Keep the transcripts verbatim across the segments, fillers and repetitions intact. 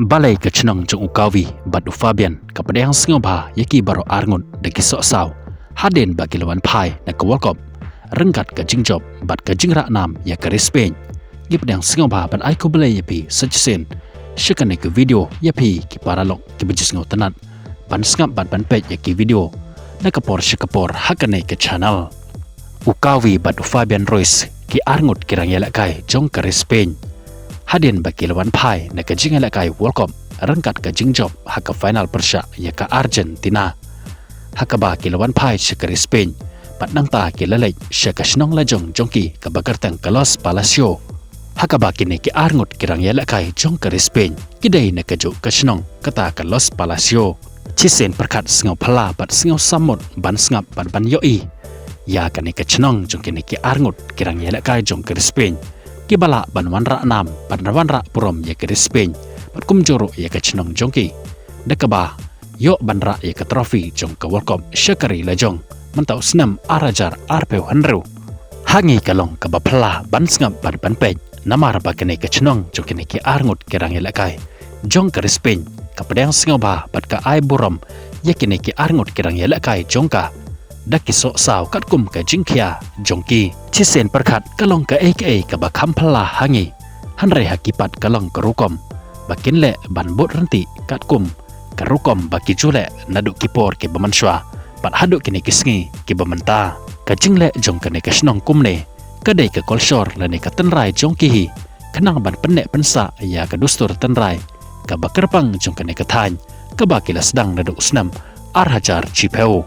Balei ka shnong jong u Kavi bad u Fabian ka pdiang sngewbha ïa ki baroh arngut da ki sohsaw hadien ba ki la wan phai na ka World Cup ryngkat ka jingjop bad ka jingrah nam ïa ka ri Spain? Ngi pdiang sngewbha ban ai khublei ïa phi sa shisien sha kane ka video ïa phi ki paralok kiba ju sngewtynnat ban sngap bad ban peit ïa ki video na ka por sha ka por ha kane ka channel. U Kavi bad u Fabian Ruiz ki arngut ki rangïalehkai jong ka ri Spain hadien ba ki la wan phai na ka jingïalehkai World Cup ryngkat ka jingjop ha ka final pyrshah ïa ka Argentina, ha kaba ki la wan phai sha ka ri Spain bad nangta ki la leit sha ka shnong lajong jong ki kaba kyrteng ka Los Palacios, ha kaba kine ki arngut ki rangïalehkai jong ka ri Spain ki dei na kajuh ka shnong kata ka Los Palacios. Shisien pyrkhat sngewphylla bad sngewsammut ban sngap bad ban ïohi ïa kane ka shnong jong kine ki arngut ki rangïalehkai jong ka ri Spain kiba lah ban wanrah nam, ban wanrah burom ïa ka ri Spain bad kumjuh ruh ïa ka shnong jong ki da kaba ïoh ban rah ïa ka trophy jong ka World Cup sha ka ri lajong mynta u snem ar hajar arphew hynriew. Ha ngi ka long kaba phylla ban sngap bad ban peit namar ba kane ka shnong jong kine ki arngut ki rangïalehkai jong ka ri Spain ka pdiang sngewbha bad ka ai burom ïa kine ki arngut ki rangïalehkai jong ka da ki sohsaw katkum ka jingkhia jong ki. Shisien pyrkhat ka long kaei kaei kaba kham phylla ha ngi, hynrei ha ki pat ka long ka rukom ba kin leh ban bud ryntih katkum ka rukom ba ki ju leh naduh ki por kiba mynshuwa bad haduh kine ki sngi kiba mynta. Ka jingleh jong kane ka shnong kumne ka dei ka kolshor lane ka tynrai jong ki hi, khnang ban pynneh pynsah ïa ka dustur tynrai kaba kyrpang jong kane ka thaiñ kaba ki la sdang naduh u snem ar hajar shiphew.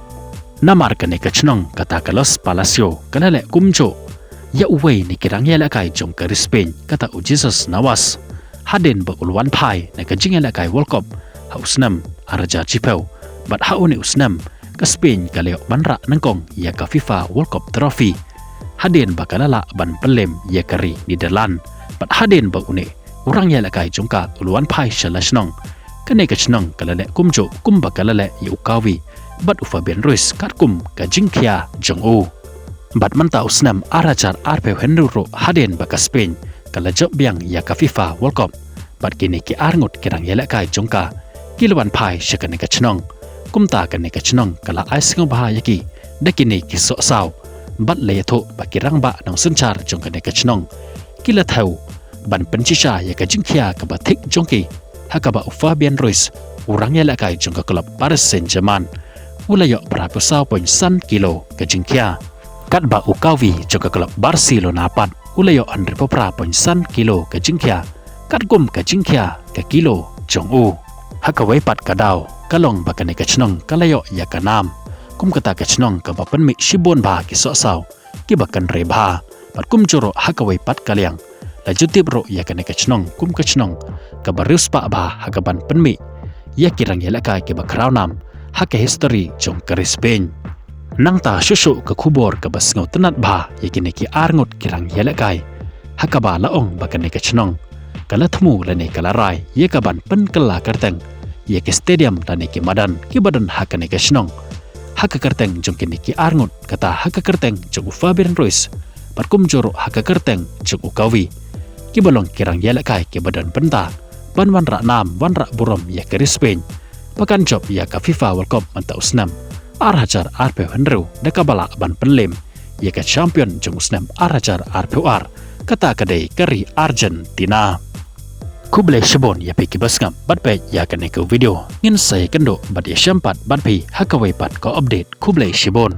Namar kane ka shnong kata ka Los Palacios ka la leh kumjuh ïa uwei na ki rangïalehkai jong ka ri Spain kata u Jesus Navas hadien ba u la wan phai na ka jingïalehkai World Cup ha u snem ar hajar shiphew bad ha une u snem ka Spain ka la ïoh ban rah nyngkong ïa ka FIFA World Cup Trophy hadien ba ka la lah ban pynlem ïa ka ri Netherlands bad hadien ba une u rangïalehkai jong ka u la wan phai sha la shnong, kane ka shnong ka la leh kumjuh kumba ka la leh ïa u Kavi bad u Fabian Ruiz katkum ka jingkhia jong u. Bad mynta u snem ar hajar arphew hynriew ruh hadien ba ka Spain ka la jop biang ïa ka FIFA World Cup bad kine ki arngut ki rangïalehkai jong ka ki la wan phai sha kane ka shnong. Kumta kane ka shnong ka la ai sngewbha ïa ki da kine ki sohsaw bad la ïathuh ba ki rangbah nongsynshar jong kane ka shnong ki la thew ban pynshisha ïa ka jingkhia kaba thik jong ki, ha kaba u Fabian Ruiz u rangïalehkai jong ka klub Paris Saint-Germain u la ïoh phra phew saw point san kilo ka jingkhia, katba u Kavi jong ka klub Barcelona pat u la ïoh hynriewphew phra point san kilo ka jingkhia, katkum ka jingkhia ka kilo jong u. Ha kawei pat ka daw ka long ba kane ka shnong ka la ïoh ïa ka nam kum kata ka shnong kaba pynmih shibun bha ki sohsaw kiba kynrei bha bad kumjuh ruh ha kawei pat ka liang la ju tip ruh ïa kane ka shnong kum ka shnong kaba riewspah bha ha kaban pynmih ïa ki rangïalehkai kiba khraw nam ha ka history jong ka ri Spain. Nangta shuh shuh ka khubor kaba sngewtynnat bha ïa kine ki arngut ki rangïalehkai, ha kaba la ong ba kane ka shnong ka la thmu lane ka la rai ïa kaban pynkylla kyrteng ïa ki stadium lane ki madan kiba don ha kane ka shnong ha ka kyrteng jong kine ki arngut, kata ha ka kyrteng jong u Fabian Ruiz bad kumjuh ruh ha ka kyrteng jong u Kavi, kiba long ki rangïalehkai kiba don bynta ban wanrah nam wanrah burom ïa ka ri Spain ba kan jop ïa ka FIFA World Cup mynta u snem ar hajar arphew hynriew da kaba lah ban pynlem ïa ka champion jong u snem ar hajar arphew ar, kata ka dei ka ri Argentina. Khublei shibun ïa phi kiba sngap bad peit ïa kane ka video. Ngin sa ïakynduh bad ïashem pat bad phi ha kawei pat ka update. Khublei shibun.